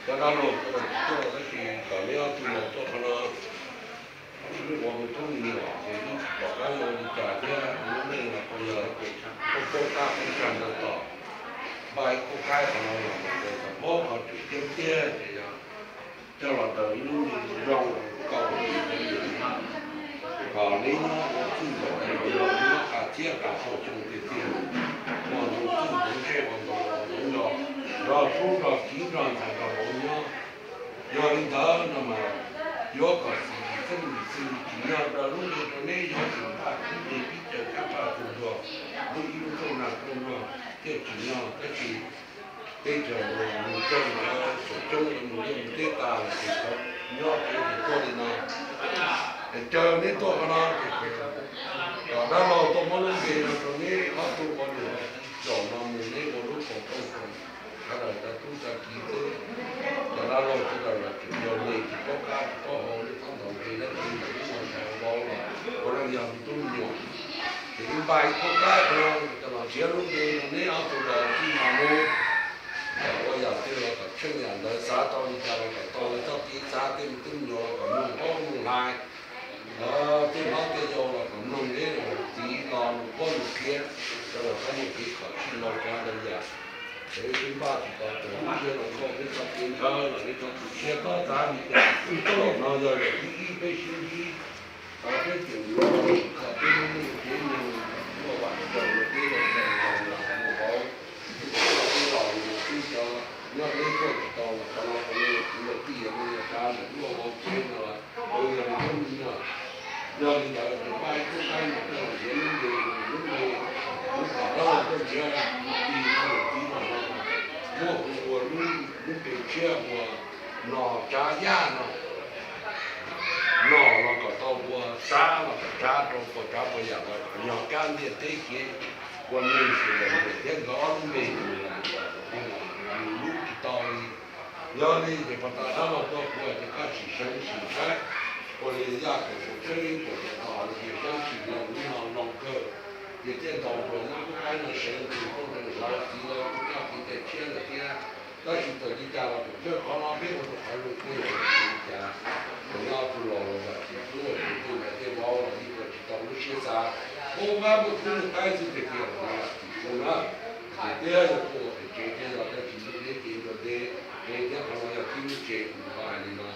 Cov dab laug tuaj tab sis kom neb ob tug los tuaj qhov no, wb ua me tub me nyuam ces wb tsis pom qab yuav ua li cas thiab. Lub neej no kuj yog qub qab qub tsag ntau tom, npaj ib khub qaib qhov no los mus ces txom mob qhov twm ceeb tiag ces yog coj los daws ib lub zoo zoo kaus, kom neb nyob ua txuj zaum los nyob qas txhiab qas txhua xyoo tiag tiag, muaj ntoo txuj ntoo ntsej ua ntoo los nrog sub nrog kiv nrog ntxhais nrog vauv nyob. Yog li ntawd no mas yuav kom xis xeeb xwm tsim nyog daws lub npe rau neb, yuav tsum npaj tib npe pib caw tshab paj tug ntuag, lub ib lub rooj nag rooj nruag thiaj tsim nyog. Tab sis teb chaws no mus txog ntawd xyov coob mus liaj mus teb tas lawm ces nyob tsev ces tuaj li no. Caw neb tuaj qhov no ces kom dab laug tuaj muab lub npe no rau neb ob tug ua niam ua txiv, zaum no mus neb ua lub kaus rooj rau sawv daws cov tub cov kiv xwb. Cov dab laug sawv daws los tseem yog me tsis paub qab tsis paub hau, neb txhob ntaus nqi dab tsi, ntawm ib ua ntxhais ua vauv los ua neej yog me tub me nyuam. Ces wb npaj ib khub qaib qhov no coj los nrhiav lub npe rau neb ob tug los txij no mus. Ua yam twg los kom tsheej yam ntawd, xav tau li cas los kom tau li txoj kev xav, tej me tub me nyuam los kom mloog paub mloog hais, tej hlob tej yau los kom mloog neb los txiv los lus paub lus qhia, sawv daws txhob muaj kev khom sij lau tsav ntau yam. Ces wb twb npaj tsis tau tus lub siab los koj peb txoj kev ntshaw los peb txoj kev siab tob txav li cas, zaum no yog zaum thib ib peb sib ntsib, peb tseem yuav los mus kho peb lub neej tsev neeg, muaj vam txawv los peb los txawm los mus vauv, peb los mus tub cov nyob deb tuaj tsis tau los qhov no qhov no kuv los tij yog me nyuam tsav lawm, muaj vauv tsev no, yog li tub me nyuam. Yog li ntawd ces npaj ib khub qaib mus coj los nrhiav lub npe, lub npe, lub kom dab laug tuaj nrhiav, tis txij los no, muab hu ua lub npe tshiab ua Nom Tsav Yaj no. Nom los kom tau ua, Tsav los kom tsav rau, puas tsav puas yam los kom yog kab ntiaj teb kev ua neeg xwb los thiab nkawd ob lub npe nws lub tsis tau li. Yog li ces puag ta dab laug tuaj kuv hais tias koj sim seev sim saib, ua li Yaj Kaum Fuam Tsheb ib puas tias tos los ces seev sim loo li no loo kawg, ces thiaj ntaus nruas muab khub qaib no seev tus koob ntawd lawv txiv lawv kuj coj kev cai tshiab lawm thiab. Tab sis txawm li cas los tus kawg qhov no peb ua tus qhov zoo peb yuav ua li cas, thaum nyob tus laus los yog tsis txub, tus twg ntawd tej vauv los yeej ua tsis tau lub siab xav, muaj qab muaj khub muaj qaib xwb tiag tiag los yog tsis txub na. Ces thiab yog tuaj ua pem tsev thiab los tab sis lub ntev ces ntuag ntev, es thiab qhov no yog tib lub tsev kuv hais li no,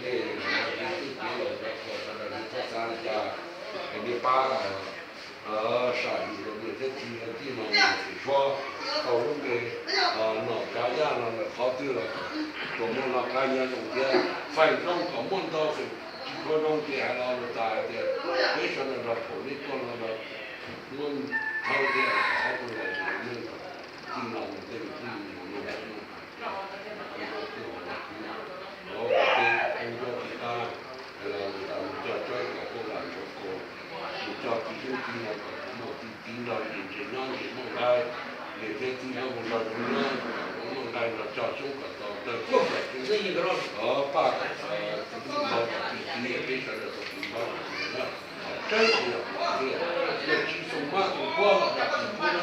nej yog tib tug tij laug cov kho sawv daws nej txhob xav li cas, es nej pab sam yus rau niam thiab txiv lawv tij no mus xim suab tau lub npe Nom Tsav Yaj no lawm qhov twg los tsuas muaj noj qab nyob zoo thiab, feem zoo kom muaj ntau, feem tsis tshua zoo ces hais los lus tas hais tias peb sawv daws nrog phaum nej tuaj no nrog muab thawb thiab, ob tug los mus neej tij no mus tej mus tij mus mus los mus hais tias ua tej ua tij tas hais los lus tas mus cog tsawb kom tuaj lam ntsuav kaus, mus cog txiv xyoob txiv ntoo kom muaj txiv txiv nrog nqis ntses nyob nqis muaj nqaij, nqis thiab txiv nyob mus nrog zoov nyob, zoov muaj nqaij nrog cog xyoob kom tau tawg txoj paj kom txiv txiv nrog kom txiv txiv peb sawv daws tau txiv nrog na. Tseeb tiag, yog tsis xoo mab xoo puab los yog tsis pub na,